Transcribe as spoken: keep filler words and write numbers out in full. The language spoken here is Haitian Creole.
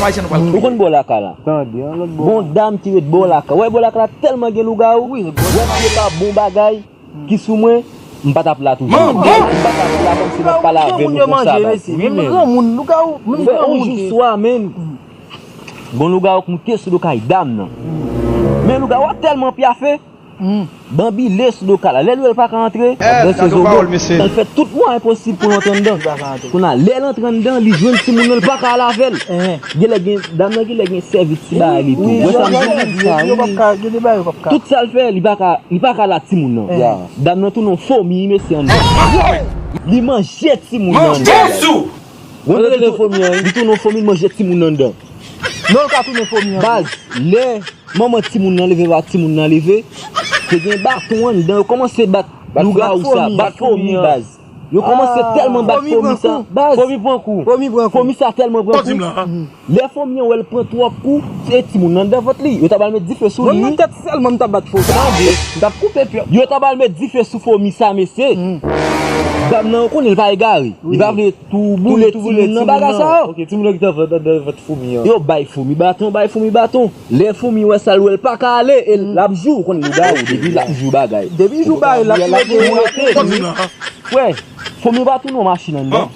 Ou konn bò lakay la? Tande, yon lòt bò. Gon dam ki ret bò lakay. Wè bò lakay la tèlman gen lougawou. Wi, wè si se pa bon bagay ki sou mwen, m pa t ap la toujou. M pa t ap la kòmsi m ap pale avè nou konsa, baz. Menm granmoun, lougawou, menm granmoun. Yon jou swa, menm, gon lougawou k moute sou do kay dam nan. Men lougawou a tèlman pyafe, banbile sou do kay la. Lè l wè l pa ka antre, dan se zogo. L fè tout mwayen posib pou l antre anndan. Kounye a, lè l antre anndan, li jwenn timoun nan, l pa ka al avè l. Genlè gen, dam nan genlè gen sèvis ti bagay li tou. Wè sa m di? Tout sa l fè, li pa ka, li pa ka al ak timoun nan. Dam nan tounen yon fomi, mesye, anndan. Li manje timoun nan anndan. Li tounen yon fomi, li manje timoun nan anndan. Non, l ka tounen fomi an. Baz, lè manman timoun nan leve, papa timoun nan leve, te gen baton anndan, yo kòmanse bat lougawou sa, bat fomi, baz. Yo kòmanse tèlman bat fomi sa, baz. Fomi pran kou. Fomi pran kou. Fomi sa tèlman pran kou. Lè fomi an wè l pran twòp kou, se timoun nan anndan vant li. Yo ta pral met dife sou li. Mwen, nan tèt sèlman m t ap bat fomi. Tande, m t ap koupe pyè. Yo ta pral met dife sou fomi sa, mesye. Dam nan, ou konnen l pa egare. Li pa vle tou boule timoun nan bagay sa yo. Ok, timoun nan ki t ap fè anndan vant fomi an. Yo bay fomi baton, bay fomi baton. Lè fomi wè sa, l wè l pa ka ale, e l ap jou, ou konn lougawou, depi l ap jou bagay. Depi jou bagay, l ap jou. Frè, fomi pa tounen yon machin anndan.